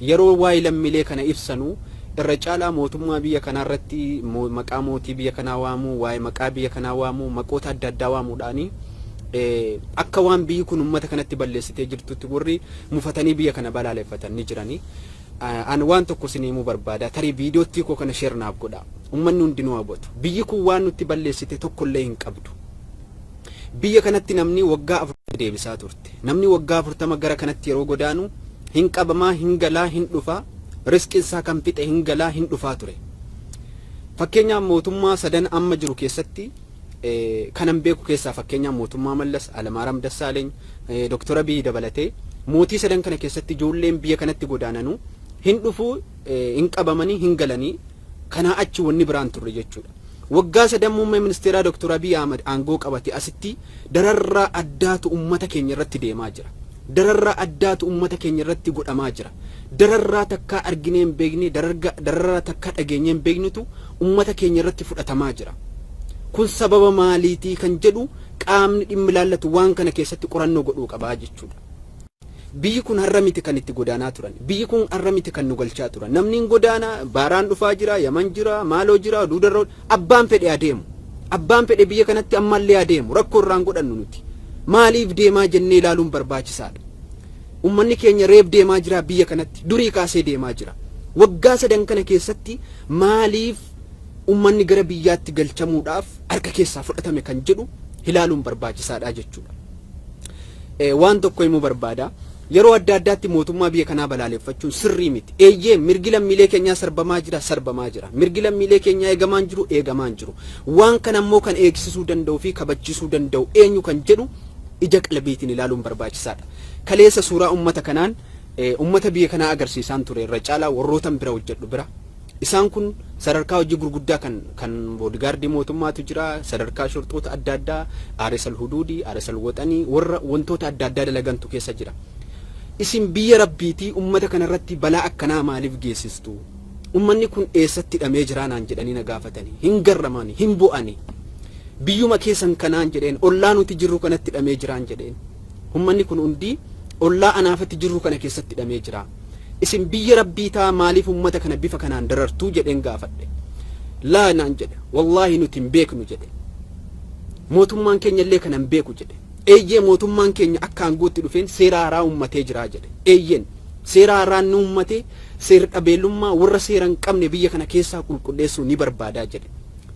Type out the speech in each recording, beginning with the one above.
Yeroo waa'ee lammiilee kana ibsanu irra caalaa mootummaa biyya kanaa irratti maqaa mootii biyya kanaa waamuu, waa'ee maqaa biyya kanaa waamuu, maqoota adda addaa waamuudhaani akka waan biyyi kun uummata kanatti balleessitee jirtutti warri mufatanii biyya kana balaaleffatan ni jirani. An waan tokko isin himuu barbaada. Tarii viidiyoottii koo kana share naaf godha. Uummanni hundinuu hawwatu. Biyyi kun waan nutti balleessite tokkollee hin qabdu. Biyya kanatti namni waggaa 40 deebisaa turte. Namni waggaa 40 gara kanatti yeroo godaanu hin qabamaa, hin galaa, hin dhufaa, riskiin isaa kan fixe hin galaa, hin dhufaa ture. Fakkeenyaaf mootummaa sadan amma jiru keessatti kanan beeku keessaa, fakkeenyaaf mootummaa Mallas, Alamaaram Dassaaleeny, Dr. Abiy dabalatee, mootii sadan kana keessatti ijoolleen biyya kanatti godaananu hin dhufuu, hin qabamanii, hin galanii, kanaa achi wanni biraan turre jechuudha. Waggaa 3 muummee ministeeraa Dr. Abiy Ahmad aangoo qabate asitti dararraa addaatu uummata keenya irratti deemaa jira. Dararraa addaatu uummata keenya irratti godhamaa jira. Dararraa takkaa arginee hin beekne, dararraa takkaa dhageenyee hin beeknutu uummata keenya irratti fudhatamaa jira. Kun sababa maaliitii kan jedhu qaamni dhimmi ilaallatu waan kana keessatti qorannoo godhuu qabaa jechuudha. Biyyi kun har'a miti kan itti godaanaa turan. Biyyi kun har'a miti kan nu galchaa turan. Namni hin godaana, baaraan dhufaa jira, Yaman jira, maaloo jira, duudarra abbaan fedhe adeemu. Abbaan fedhe biyya kanatti ammallee adeemu. Rakkoo irraan godhannu nuti. Maaliif deemaa jennee ilaaluun barbaachisaadha. Uummanni keenya reef deemaa jira biyya kanatti. Durii kaasee deemaa jira. Waggaa 3 kana keessatti maaliif uummanni gara biyyaatti galchamuudhaaf harka keessaa fudhatame kan jedhu ilaaluun barbaachisaadha jechuudha. Waan tokko himuu barbaada. Yeroo adda addaatti mootummaa biyya kanaa balaaleffachuun sirrii miti. Eeyyee, mirgi lammiilee keenyaa sarbamaa jira, sarbamaa jira. Mirgi lammiilee keenyaa eegamaa hin jiru, eegamaa hin jiru. Waan kana immoo kan eegsisuu danda'uu fi kabachiisuu danda'u eenyu kan jedhu ija qalbiitiin ilaaluun barbaachisaadha. Kaleessa suuraa uummata kanaan uummata biyya kanaa agarsiisaan ture, irra caalaa warrootan bira hojjedhu bira. Isaan kun sadarkaa hojii gurguddaa kan boodigaardii mootummaatu jira, sadarkaa shurxoota adda addaa, aaresal huduudii, aaresal waxanii, warra wantoota adda addaa dalagantu keessa jira. Isin biyya rabbiitii uummata kanarratti balaa akkanaa maaliif geessistu? Uummanni kun eessatti hidhamee jira naan jedhanii na gaafatanii. Hin garramani, hin bo'ani. Biyyuma keessan kanaan jedheen, ollaa nuti jirru kanatti hidhamee jiraan jedheen. Uummanni kun hundi ollaa anaafatti jirru kana keessatti hidhamee jira. Isin biyya rabbii taa maaliif uummata kana bifa kanaan darartuu jedheen gaafadhe. Laa naan jedhe, wallaahi nuti hin beeknu jedhe. Mootummaan keenya illee kana hin beeku jedhe. Eeyyee, mootummaan keenya akka aangootti dhufeen seera haaraa uummatee jira jedhe. Eeyyeen, seera haaraan ni uummatee seera dhabeellummaa warra seera hin qabne biyya kana keessaa qulqulleessuu ni barbaadaa jedhe.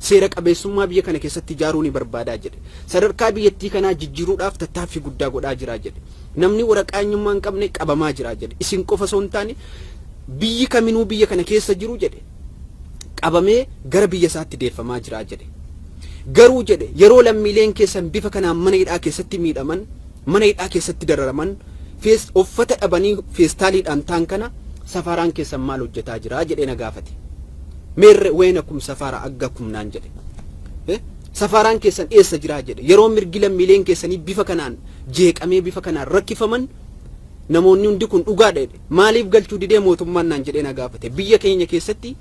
Seera qabeessummaa biyya kana keessatti ijaaruu ni barbaadaa jedhe. Sadarkaa biyyattii kanaa jijjiiruudhaaf tattaaffii guddaa godhaa jira jedhe. Namni waraqaa eenyummaa hin qabne qabamaa jira jedhe. Isin qofa osoo hin taane biyyi kaminuu biyya kana keessa jiru jedhe qabamee gara biyya isaatti deeffamaa jira jedhe. Garuu jedhe, yeroo lammiileen keessan bifa kanaan mana hidhaa keessatti miidhaman, mana hidhaa keessatti dararaman, fees uffata dhabanii feestaaliidhaan taan kana safaaraan keessan maal hojjetaa jira jedhee na gaafate. Meerre weena kum safaara agga kumnaan jedhe. Safaaraan keessan eessa jiraa jedhe. Yeroo mirgi lammiileen keessanii bifa kanaan jeeqamee bifa kanaan rakkifaman namoonni hundi kun dhugaadha jedhe. Maaliif galchuu didee mootummaan naan jedhee na gaafate. Biyya keenya keessatti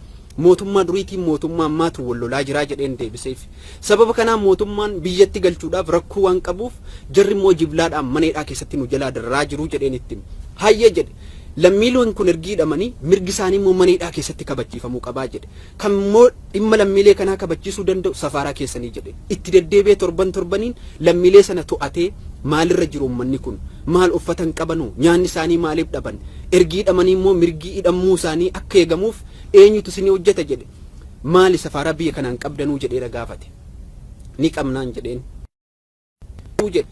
mootummaa duriitiin mootummaa ammaatu wal lolaa jiraa jedheen deebiseef. Sababa kanaan mootummaan biyyatti galchuudhaaf rakkoo waan qabuuf jarri immoo jiblaadhaan mana hidhaa keessatti nu jalaa dararaa jiru jedheen itti hime. Hayyee jedhe. Lammiileen kun ergi hidhamanii mirgi isaanii immoo mana hidhaa keessatti kabachiifamuu qabaa jedhe. Kan immoo dhimma lammiilee kanaa kabachiisuu danda'u safaaraa keessanii jedhe. Itti deddeebi'ee torban torbaniin lammiilee sana to'atee maalirra jiru uummanni kun, maal uffata hin qabanu, nyaanni isaanii maaliif dhaban, ergi hidhamanii immoo mirgi hidhamuu isaanii akka eegamuuf eenyutu isinii hojjeta jedhe. Maali safaaraa biyya kanaan qabdanuu jedhee na gaafate. Ni qabnaan jedheen. Jedhe.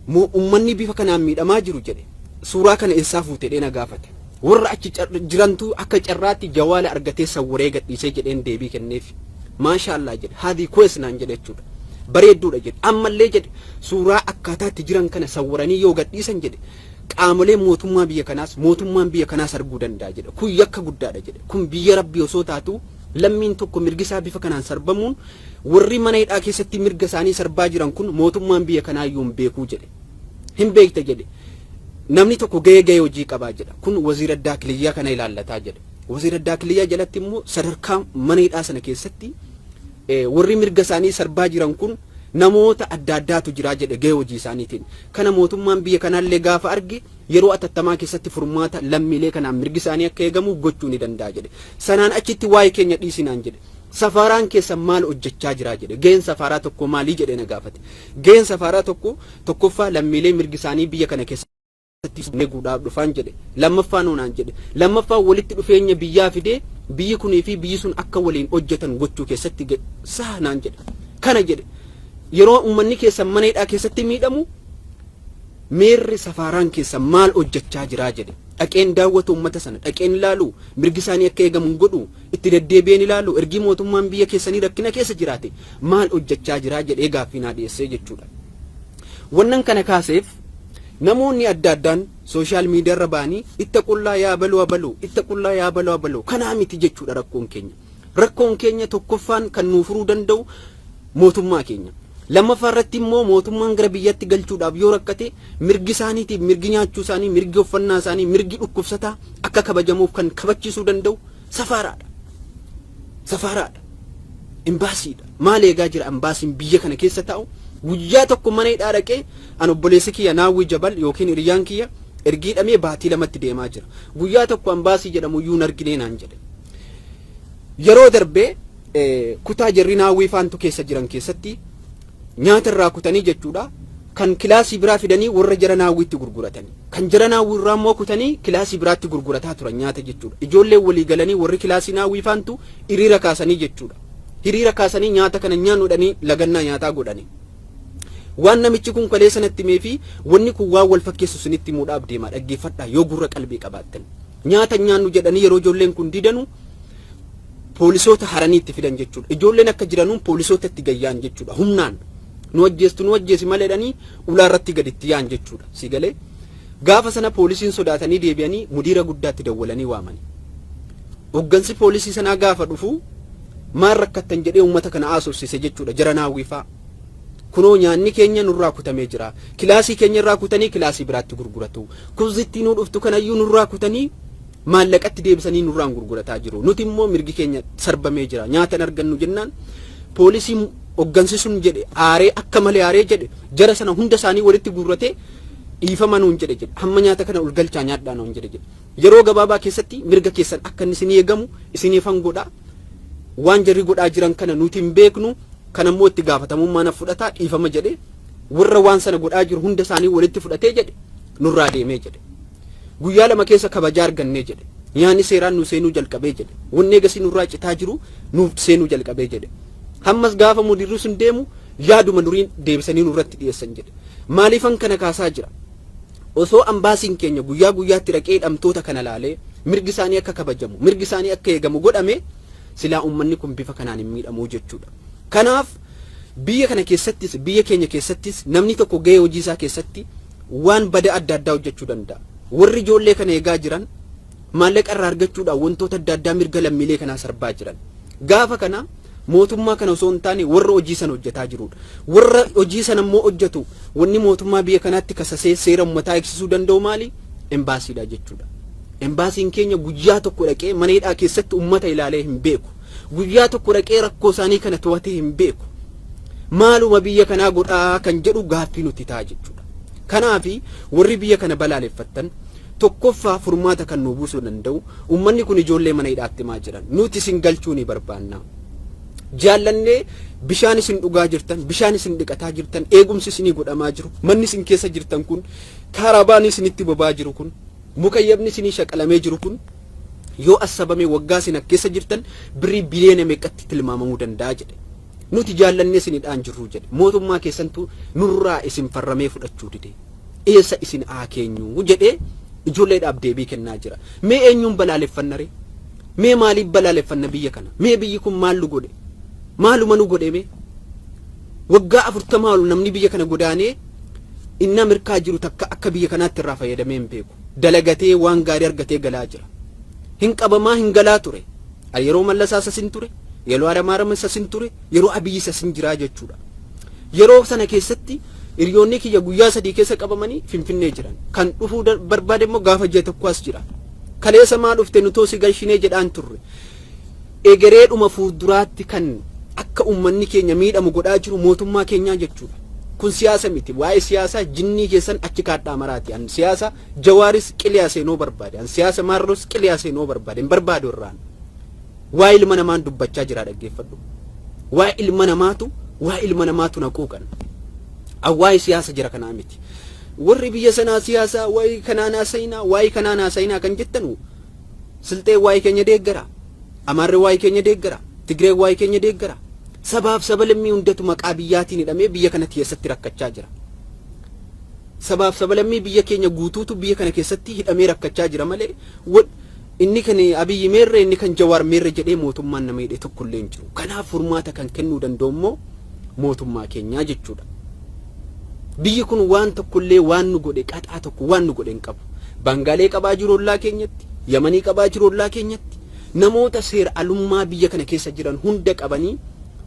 Uummanni bifa kanaan miidhamaa jiru jedhe. Suuraa kana eessaa fuute jedhee na gaafate. Warra achi jirantu akka carraatti jawaala argatee sawwaree gadhiisee jedheen deebii kenneef. Maashaallah jedhe. Haadhi kuwees naan jedhe jechuudha. Bareedduudha jedhe. Ammallee jedhe, suuraa akkaataatti jiran kana sawwaranii yoo gadhiisan jedhe, qaamoleen mootummaa biyya kanaas mootummaan biyya kanaas arguu danda'a jedhe. Kun yakka guddaadha jedhe. Kun biyya rabbii osoo taatu lammiin tokko mirgi isaa bifa kanaan sarbamuun, warri mana hidhaa keessatti mirga isaanii sarbaa jiran kun mootummaan biyya kanaa iyyuu hin beekuu jedhe. Hin beekta jedhe. Namni tokko gahee gahee hojii qabaa jedha. Kun waziira daakiliyyaa kana ilaallataa jedhe. Waziira daakiliyyaa jalatti immoo sadarkaa mana hidhaa sana keessatti warri mirga isaanii sarbaa jiran kun Namoota adda addaatu jira jedhe gahee hojii isaaniitiin. Kana mootummaan biyya kanaallee gaafa arge yeroo atattamaa keessatti furmaata lammiilee kanaan mirgi isaanii akka eegamu gochuu ni danda'a jedhe. Sanaan achitti waa'ee keenya dhiisinaan jedhe. Safaaraan keessa maal hojjechaa jira jedhe. Gaheen safaaraa tokko maalii jedhee na gaafate. Gaheen safaaraa tokko tokkoffaa lammiilee mirgi isaanii biyya kana keessatti eeguudhaaf dhufaan jedhe. Lammaffaa nuunaan jedhe. Lammaffaa walitti dhufeenya biyyaa fidee biyyi kunii fi biyyi sun akka waliin hojjetan gochuu keessatti saa naan jedhe. Kana jedhe. Yeroo uummanni keessa mana hidhaa keessatti miidhamu meerri safaaraan keessa maal hojjechaa jiraa jedhe. Dhaqeen daawwatu uummata sana, dhaqeen ilaalu, mirgi isaanii akka eegamu hin godhu, itti deddeebi'een ilaalu, ergii mootummaan biyya keessanii rakkina keessa jiraate maal hojjechaa jiraa jedhee gaaffii naa dhiyeessee jechuudha. Wannan kana kaaseef namoonni adda addaan social media irra ba'anii itta qullaa yaa baluu abaluu, itta qullaa yaa baluu abaluu, kanaa miti jechuudha rakkoon keenya. Rakkoon keenya tokkoffaan kan nuu furuu danda'u mootummaa keenya. Lammaffaa irratti immoo mootummaan gara biyyatti galchuudhaaf yoo rakkate mirgi isaaniitiif mirgi nyaachuu isaanii, mirgi uffannaa isaanii, mirgi dhukkubsataa akka kabajamuuf kan kabachiisuu danda'u safaaraadha. Safaaraadha. Imbaasiidha. Maal eegaa jira imbaasiin biyya kana keessa taa'u? Guyyaa tokko mana hidhaa dhaqee an obboleessi kiyya Naawwii Jabal yookiin hiriyyaan kiyya ergii hidhamee baatii 2tti deemaa jira. Guyyaa tokko ambaasii jedhamu iyyuu hin arginee naan jedhe. Yeroo darbee kutaa jarri Naawwii faantu keessa jiran keessatti nyaata irraa kutanii jechuudha. Kan kilaasii biraa fidanii warra jara Naawwiitti gurguratanii. Kan jara Naawwii irraa immoo kutanii kilaasii biraatti gurgurataa turan nyaata jechuudha. Ijoolleen walii galanii warri kilaasii Naawwii faantu hiriira kaasanii jechuudha. Hiriira kaasanii nyaata kana nyaannu jedhanii lagannaa nyaataa godhanii. Waan namichi kun kaleessa natti himee fi wanni kun waan wal fakkeessu isinitti himuudhaaf deema, dhaggeeffadhaa yoo gurra qalbii qabaattan. Nyaata nyaannu jedhanii yeroo ijoolleen kun didanu poolisoota haranii itti fidan jechuudha. Ijoolleen akka jiranuun poolisoota itti gayyaan jechuudha. Humnaan nu ajjeestu nu ajjeesi malee jedhanii ulaa irratti gadi itti yaa'an jechuudha. Si galee gaafa sana poolisiin sodaatanii deebi'anii mudiira guddaatti dawwalanii waamani. Hoggansi poolisii sanaa gaafa dhufu maal rakkattan jedhee uummata kana haasofsiise jechuudha. Jara Naawwifaa. Kunoo nyaanni keenya nurraa kutamee jira. Kilaasii keenya irraa kutanii kilaasii biraatti gurguratu. Kubzittii nuu dhuftu kanayyuu nurraa kutanii maallaqatti deebisanii nurraan gurgurataa jiru. Nuti immoo mirgi keenya sarbamee jira. Nyaata hin argannu jennaan poolisiin hoggansi sun jedhe aaree, akka malee aaree jedhe, jara sana hunda isaanii walitti guurratee dhiifama nuun jedhe jedhe. Hamma nyaata kana ol galchaa nyaadhaa nuun jedhe jedhe. Yeroo gabaabaa keessatti mirga keessan akka inni isinii eegamu isiniifan godha. Waan jarri godhaa jiran kana nuti hin beeknu, kana immoo itti gaafatamummaa na fudhataa, dhiifama jedhe, warra waan sana godhaa jiru hunda isaanii walitti fudhatee jedhe, nurraa deemee jedhe. Guyyaa 2 keessa kabajaa argannee jedhe. Nyaanni seeraan nu seenuu jalqabee jedhe. Wanni egasii nurraa citaa jiru nuuf seenuu jalqabee jedhe. Hammas gaafa mudirri sun deemu yaaduma duriin deebisanii nurratti dhiyeessan jedhe. Maaliifan kana kaasaa jira? Osoo ambaasiin keenya guyyaa guyyaatti dhaqee hidhamtoota kana laalee mirgi isaanii akka kabajamu, mirgi isaanii akka eegamu godhame silaa uummanni kun bifa kanaan hin miidhamuu jechuudha. Kanaaf biyya kana keessattis, biyya keenya keessattis namni tokko gahee hojii isaa keessatti waan bada adda addaa hojjechuu danda'a. Warri ijoollee kana eegaa jiran maallaqa irraa argachuudhaan wantoota adda addaa mirga lammiilee kanaa sarbaa jiran. Gaafa kana mootummaa kana osoo hin taane warra hojii sana hojjetaa jirudha. Warra hojii sana immoo hojjetu wanni mootummaa biyya kanaatti kasasee seera uummataa eegsisuu danda'u maali? Embaasiidha jechuudha. Embaasiin keenya guyyaa tokko dhaqee mana hidhaa keessatti uummata ilaalee hin beeku. Guyyaa tokko dhaqee rakkoo isaanii kana to'atee hin beeku. Maaluma biyya kanaa godhaa kan jedhu gaaffii nutti ta'a jechuudha. Kanaafi warri biyya kana balaaleffattan tokkoffaa furmaata kan nu buusuu danda'u uummanni kun ijoollee mana hidhaatti maa jiran, nuti isin galchuu ni barbaanna. Jaallannee bishaan isin dhugaa jirtan, bishaan isin dhiqataa jirtan, eegumsi isinii godhamaa jiru, manni isin keessa jirtan kun, kaarabaan isinitti bobaa jiru kun, mukayyabni isinii shaqalamee jiru kun yoo assabame waggaa isin keessa jirtan birrii biliyoona meeqatti tilmaamamuu danda'a jedhe. Nuti jaallannee isin hidhaan jirru jedhe. Mootummaa keessantu nurraa isin farramee fudhachuu dide. Eessa isin haa keenyu jedhee ijoolleedhaaf deebii kennaa jira. Mee eenyuun balaaleffanna ree? Mee maaliif balaaleffanna biyya kana? Mee biyyi kun maal nu godhe? Maaluma nu godhe mee? Waggaa 40 ol namni biyya kana godaanee inni Ameerikaa jiru takka akka biyya kanaatti irraa fayyadamee hin beeku. Dalagatee waan gaarii argatee galaa jira. Hin qabamaa hin galaa ture. Yeroo Mallasaa isas hin ture, yeroo Hayilamaariyaam isas hin ture, yeroo Abiyyi isas hin jiraa jechuudha. Yeroo sana keessatti hiriyoonni kiyya guyyaa 3 keessa qabamanii Finfinnee jiran. Kan dhufuu barbaade immoo gaafa ji'a tokko as jira. Kaleessa maa dhufte nutoo si galshinee jedhaan turre. Egereedhuma fuulduraatti kan Akka uummanni keenya miidhamu godhaa jiru mootummaa keenyaa jechuudha. Kun siyaasa miti. Waa'ee siyaasaa jinnii keessan achi kaadhaa maraati. An siyaasa Jawaaris qiliyaa seenuu barbaade. An siyaasa Maarros qiliyaa seenuu barbaade. Hin barbaadu irraan. Waa'ee ilma namaan dubbachaa jira, dhaggeeffadhu. Waa'ee ilma namaatu, waa'ee ilma namaatu na quuqan. An waa'ee siyaasa jira kanaa miti. Warri biyya sanaa siyaasaa waa'ee kanaan haasa'inaa, waa'ee kanaan haasa'inaa kan jettanu, Silxeen waa'ee keenya deeggara. Amaarri waa'ee keenya deeggara. Tigreen waa'ee keenya deeggara. Sabaaf saba lammii hundatu maqaa biyyaatiin hidhamee biyya kana keessatti rakkachaa jira. Sabaaf saba lammii biyya keenya guutuutu biyya kana keessatti hidhamee rakkachaa jira malee, inni kan Abiyyi meerre, inni kan Jawaar meerre jedhee mootummaan nama hidhe tokko illee hin jiru. Kanaaf furmaata kan kennuu danda'u immoo mootummaa keenyaa jechuudha. Biyyi kun waan tokkollee waan nu godhe, qaxaa tokko waan nu godhe hin qabu. Bangaalee qabaa jiru ollaa keenyatti, Yamanii qabaa jiru ollaa keenyatti, namoota seera alummaa biyya kana keessa jiran hunda qabanii,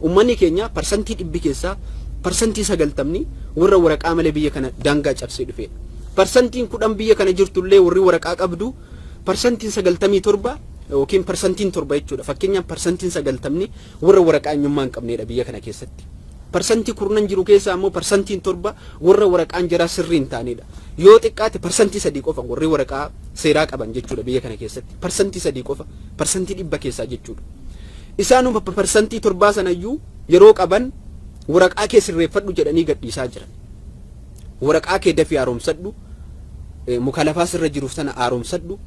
uummanni keenya 100% keessaa 90% warra waraqaa malee biyya kana daangaa cabsee dhufedha. 10% biyya kana jirtullee, warri waraqaa qabdu 97% yookiin 7% jechuudha. Fakkeenyaaf, 90% warra waraqaa eenyummaa hin qabnedha biyya kana keessatti. 10% jiru keessaa immoo 7% warra waraqaan jaraa sirrii hin taanedha. Yoo xiqqaate 3% qofa warri waraqaa seeraa qaban jechuudha biyya kana keessatti. 3% qofa 100% keessaa jechuudha. Isaanuma 7% sanayyuu yeroo qaban waraqaa kee sirreeffadhu jedhanii gadhiisaa jiran. Waraqaa kee dafii haaromsadhu, muka lafaa sirra jiru sana haaromsadhu,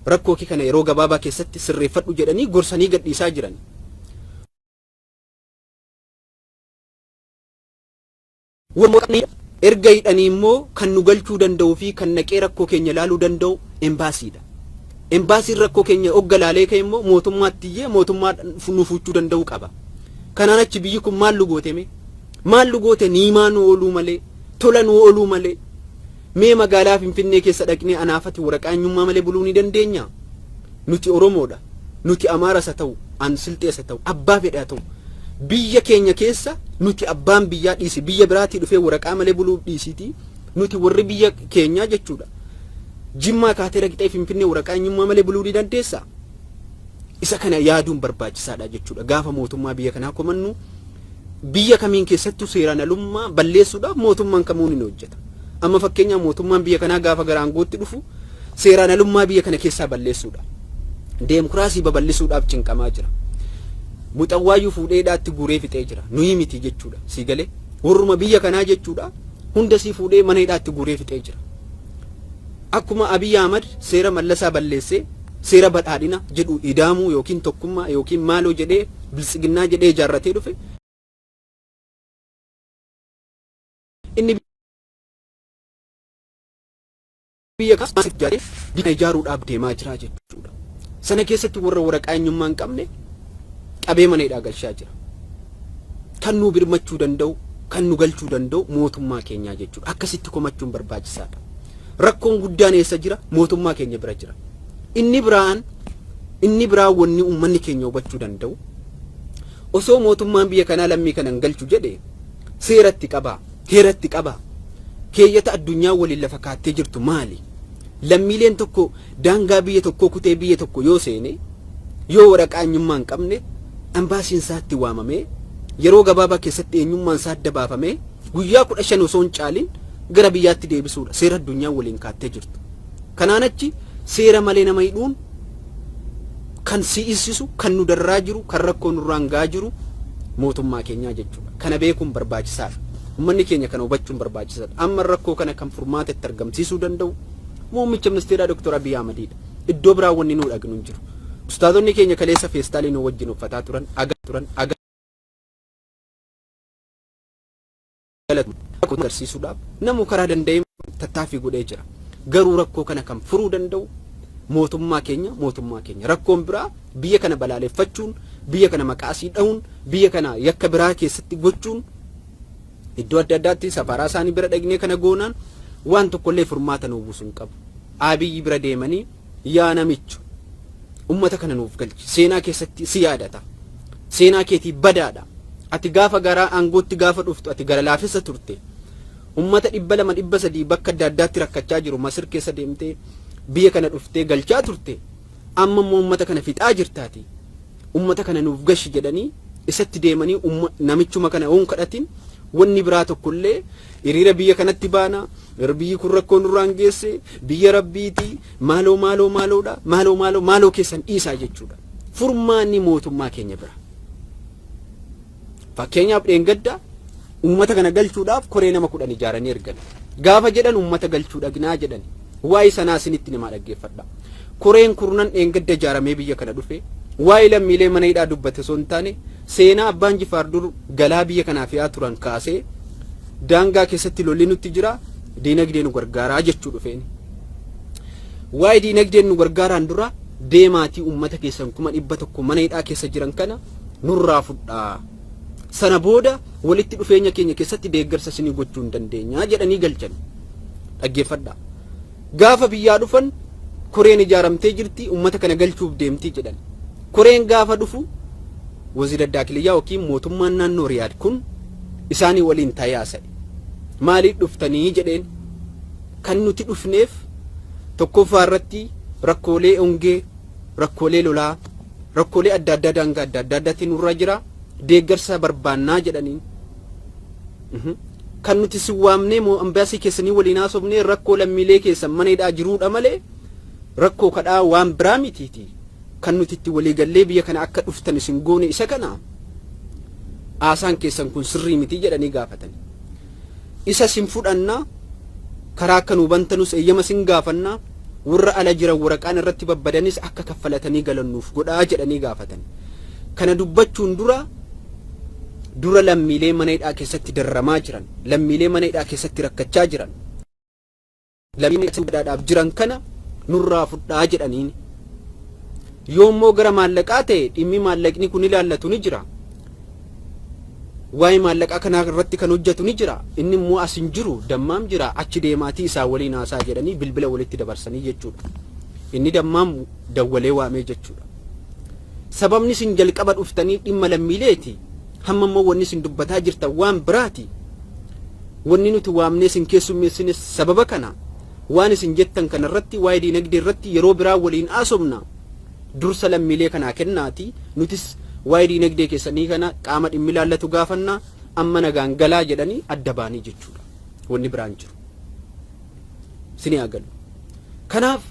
rakkoo kee kana yeroo gabaabaa keessatti sirreeffadhu jedhanii gorsanii gadhiisaa jiran. Erga hidhanii immoo kan nu galchuu danda'uu fi kan naqee rakkoo keenya ilaaluu danda'u embaasiidha. Embaasiin rakkoo keenya ogga laalee ka'e immoo mootummaatti iyyee mootummaa nu fuuchuu danda'uu qaba. Kanaan achi biyyi kun maal nu goote mee? Maal nu goote niimaa nu ooluu malee, tola nu ooluu malee? Mee magaalaa Finfinnee keessa dhaqnee anaafati waraqaa eenyummaa malee buluu ni dandeenya? Nuti Oromoodha. Nuti Amaaras haa ta'u, an Silxees haa ta'u, abbaa fedhe haa ta'u. Biyya keenya keessa nuti abbaan biyyaa dhiisi, biyya biraatii dhufee waraqaa malee buluu dhiisiitii, nuti warri biyya keenyaa jechuudha. Jimmaa kaatee dhaqxee Finfinnee waraqaa eenyummaa malee buluu ni dandeessaa? Isa kana yaaduun barbaachisaadha jechuudha. Gaafa mootummaa biyya kanaa komannu, biyya kamiin keessattuu seeraan alummaa balleessuudhaaf mootummaan kamuu ni hojjeta. Amma fakkeenyaaf, mootummaan biyya kanaa gaafa gara aangootti dhufu seeraan alummaa biyya kana keessaa balleessuudha. Deemokiraasii babal'isuudhaaf cinqamaa jira. Muxawwaayyuu fuudhee hidhaatti guuree fixee jira. Nuyi miti jechuudha. Sii galee warruma biyya kanaa jechuudha. Hunda sii fuudhee mana hidhaatti guuree fixee jira. Akkuma Abiy Ahmad seera Mallasaa balleessee seera badhaadhina jedhu, idaamuu yookiin tokkummaa yookiin maaloo jedhee, biltsiginnaa jedhee ijaarratee dhufe, inni biyya kana ijaaree biyya ijaaruudhaaf deemaa jira jechuudha. Sana keessatti warra waraqaa eenyummaa hin qabne qabee mana hidhaa galchaa jira. Kan nu birmachuu danda'u, kan nu galchuu danda'u mootummaa keenyaa jechuudha. Akkasitti komachuun barbaachisaadha. Rakkoon guddaan eessa jira? Mootummaa keenya bira jira. Inni biraan wanni uummanni keenya hubachuu danda'u, osoo mootummaan biyya kanaa lammii kana hin galchu jedhe, seeratti qabaa, heeratti qabaa. Keeyyata addunyaa waliin lafa kaattee jirtu maali? Lammiileen tokko daangaa biyya tokkoo kutee biyya tokko yoo seene, yoo waraqaa eenyummaa hin qabne, ambaasiin isaatti waamamee yeroo gabaabaa keessatti eenyummaan isaa adda baafamee guyyaa 15 osoo hin caalin gara biyyaatti deebisuudha seera addunyaa waliin kaattee jirtu. Kanaan achi seera malee nama hidhuun kan si'isisu, kan nu darraa jiru, kan rakkoo nurraan gahaa jiru mootummaa keenyaa jechuudha. Kana beekuun barbaachisaadha. Uummanni keenya kana hubachuun barbaachisaadha. Amma rakkoo kana kan furmaata itti argamsiisuu danda'u muummicha ministeeraa Dr. Abiy Ahmadiidha. Iddoo biraa wanni nuu dhagnu hin jiru. Ustaazonni keenya kaleessa feestaalii nu wajjin uffataa turan, agaa turan, agaa agarsiisuudhaaf namu karaa danda'een tattaaffii godhee jira. Garuu rakkoo kana kan furuu danda'u mootummaa keenya, mootummaa keenya. Rakkoon biraa biyya kana balaaleffachuun, biyya kana maqaasii dha'uun, biyya kana yakka biraa keessatti gochuun, iddoo adda addaatti safaraa isaanii bira dhaqnee kana goonaan waan tokkollee furmaata nuu buusuu hin qabu. Abiyyi bira deemanii, "Yaa namicho, ummata kana nuuf galchi, seenaa keessatti si yaadata, seenaa keetii badaadha. Ati gaafa gara aangootti gaafa dhuftu ati gara laafessa turte. Ummata 200, 300 bakka adda addaatti rakkachaa jiru Masir keessa deemtee biyya kana dhuftee galchaa turte. Amma immoo ummata kana fixaa jirtaati. Ummata kana nuuf gashi," jedhanii Isatti deemanii namichuma kana yoo hin kadhatin wanni biraa tokkollee hiriira biyya kanatti baana, biyyi kun rakkoo nurraan geesse, biyya rabbiiti, maaloo maaloo maaloodha, maaloo maaloo maaloo keessan dhiisaa jechuudha. Furmaanni mootummaa keenya bira. Fakkeenyaaf dheengadda uummata kana galchuudhaaf koree nama 10 ijaaranii ergan. Gaafa jedhan uummata galchuu dhagnaa jedhan. Waa'ee sanaa isinitti namaa dhaggeeffadha. Koreen kurnan dheengadda ijaaramee biyya kana dhufe waa'ee lammiilee mana hidhaa dubbate osoo hin taane seenaa abbaan Jifaar dur galaa biyya kanaaf fe'aa turan kaasee daangaa keessatti lolli nutti jira, diinagdee nu gargaaraa jechuu dhufeen. Waa'ee diinagdeen nu gargaaraan dura deemaatii uummata keessan 100,000 mana hidhaa keessa jiran kana nurraa fudhaa. Sana booda walitti dhufeenya keenya keessatti deeggarsa isinii gochuu hin dandeenya jedhanii galchan. Dhaggeeffadhaa. Gaafa biyyaa dhufan koreen ijaaramtee jirti, uummata kana galchuuf deemti jedhan. Koreen gaafa dhufu waziira daakiliyyaa yookiin mootummaan naannoo Riyaad kun isaanii waliin taa'ee haasa'e. Maaliif dhuftanii jedheen. Kan nuti dhufneef tokkoffaa irratti rakkoolee ongee, rakkoolee lolaa, rakkoolee adda addaa daangaa adda addaa addaatti nurra jira, deeggarsa barbaannaa jedhaniin. Kan nuti si waamnee moo ambaasii keessanii waliin haasofnee rakkoo lammiilee keessan mana hidhaa jiruudha malee rakkoo kadhaa waan biraa mitiiti. Kan nuti itti walii gallee biyya kana akka dhuftan isin goone isa kana, haasaan keessan kun sirrii miti jedhanii gaafatan. Isa sin fudhanna, karaa akka nu bantanus eeyyama sin gaafanna, warra ala jiran waraqaan irratti babbadanis akka kaffalatanii galannuuf godhaa jedhanii gaafatan. Kana dubbachuun dura lammiilee mana hidhaa keessatti dararamaa jiran, lammiilee mana hidhaa keessatti rakkachaa jiran, lammiilee hidhaadhaaf jiran kana nurraa fudhaa jedhaniin. Yoo immoo gara maallaqaa ta'e dhimmi maallaqni kun ilaallatu ni jira. Waa'ee maallaqaa kanaa irratti kan hojjetu ni jira. Inni immoo as hin jiru, Dammaam jira, achi deemaatii isaa waliin haasaa jedhanii bilbila walitti dabarsanii jechuudha. Inni Dammaam dawwalee waamee jechuudha. Sababni isin jalqaba dhuftanii dhimma lammiileeti. Hamma immoo wanni isin dubbataa jirtan waan biraati. Wanni nuti waamnee isin keessummeessines sababa kana. Waan isin jettan kana irratti, waa'ee diinagdee irratti yeroo biraa waliin haasofna. Dursa lammiilee kanaa kennaati. Nutis waa'ee diinagdee keessanii kana qaama dhimmi ilaallatu gaafanna. Amma nagaan galaa jedhanii adda baanii jechuudha. Wanni biraan jiru. Isinii haa galu. Kanaaf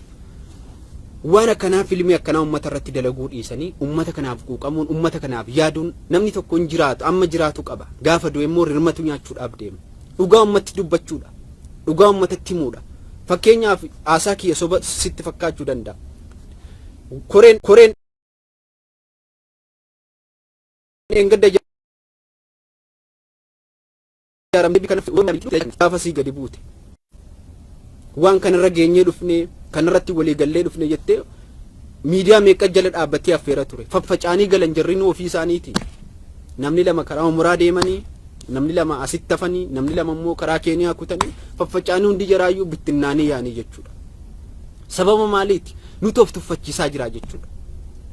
waan akkanaa, fiilmii akkanaa uummata irratti dalaguu dhiisanii uummata kanaaf quuqamuun, uummata kanaaf yaaduun, namni tokko hin jiraatu, amma jiraatu qaba, gaafa du'e immoo rirmatu nyaachuudhaaf deema. Dhugaa uummatti dubbachuudha. Dhugaa uummatatti himuudha. Fakkeenyaaf haasaa kiyya soba sitti fakkaachuu danda'a. Koreen dheengadda ijaaramtee kana gaafa sii gadi buute waan kanarra geenyee dhufnee, kanarratti walii gallee dhufne jettee miidiyaa meeqa jala dhaabbattee affeera ture. Faffaca'anii galan jarrinuu ofii isaaniiti. Namni lama karaa umuraa deemanii, namni lama asitti hafanii, namni lama immoo karaa Keeniyaa kutanii faffaca'anii, hundi jaraayyuu bittinnaanii yaanii jechuudha. Sababa maaliiti? Nuti of tuffachiisaa jira jechuudha.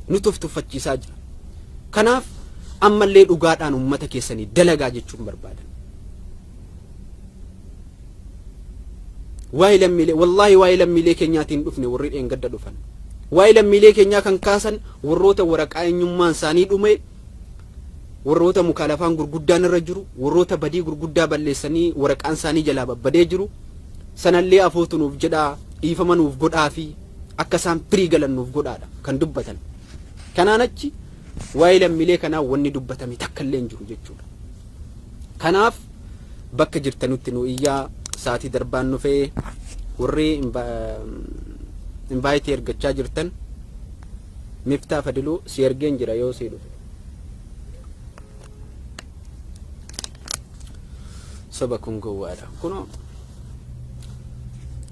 Nuti of tuffachiisaa jira. Kanaaf ammallee dhugaadhaan uummata keessanii dalagaa jechuun barbaadan. Waa'ee lammiilee, wallaahi waa'ee lammiilee keenyaatiin dhufne warri dheengadda dhufan. Waa'ee lammiilee keenyaa kan kaasan warroota waraqaa eenyummaan isaanii dhume, warroota mukaalafaan gurguddaan irra jiru, warroota badii gurguddaa balleessanii waraqaan isaanii jalaa babbadee jiru, sanallee afootu nuuf jedhaa, dhiifama nuuf godhaa fi akka isaan firii galan nuuf godhaadha kan dubbatan. Kanaan achi waa'ee lammiilee kanaa wanni dubbatame takka illee hin jiru jechuudha. Kanaaf bakka jirtanutti nu iyyaa, sa'aatii darbaan nufee warri invaayitii ergachaa jirtan, Miftaa Fadiluu si ergeen jira yoo sii dhufe. Soba kun gowwaadha. Kunoo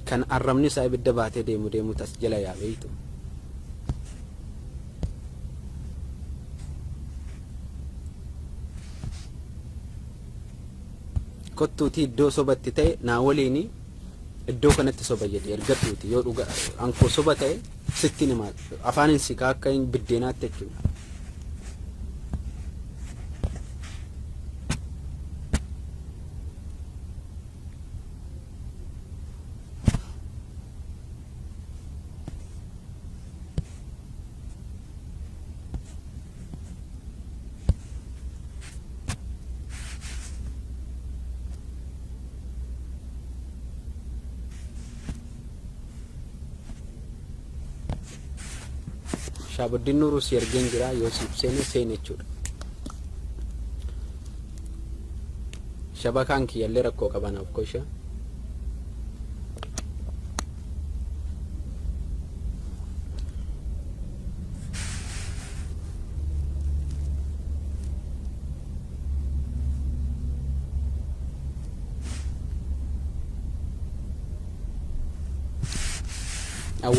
kan arrabni isaa ibidda baatee deemu deemu tas jala yaa beeytu. Kottuutii iddoo sobatti ta'e naa waliini iddoo kanatti soba jedhi ergadhuuti, yoo dhuga ankoo soba ta'e sitti nima, afaanin si akka hin biddeenaatti jechuudha. Shaabuddin Nuuruu si ergeen jira, yoo siif seene seene jechuudha. Shabakaan kiyyallee rakkoo qaba naaf kosha.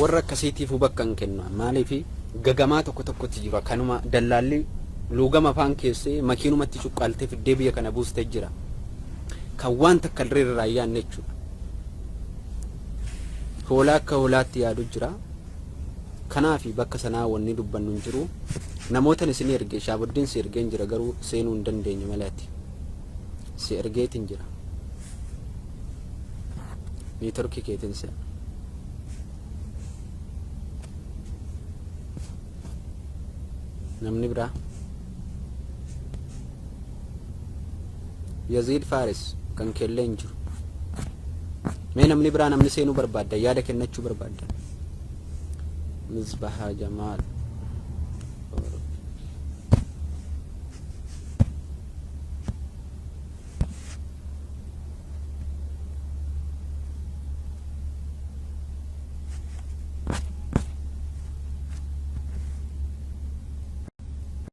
Warra akkasiitiifuu bakka hin kennu. Maaliif gagamaa tokko tokkotti jira. Kanuma dallaalli luugama afaan keessee makiinumatti cuqqaaltee fiddee biyya kana buustee jira. Kan waan takka illee irraa hin yaadne jechuudha. Hoolaa akka hoolaatti yaadu jira. Kanaaf bakka sanaa wanni dubbannu hin jiru. Namootan isin erge, Shaabuddin si ergeen jira, garuu seenuu hin dandeenye malee ati. Si ergeetiin jira. Networkii keetiin se'a. Namni biraa. Yaziid Faaris kan keellee hin jiru. Mee namni biraa, namni seenuu barbaadda, yaada kennachuu barbaadda. Misbahaa Jamaal.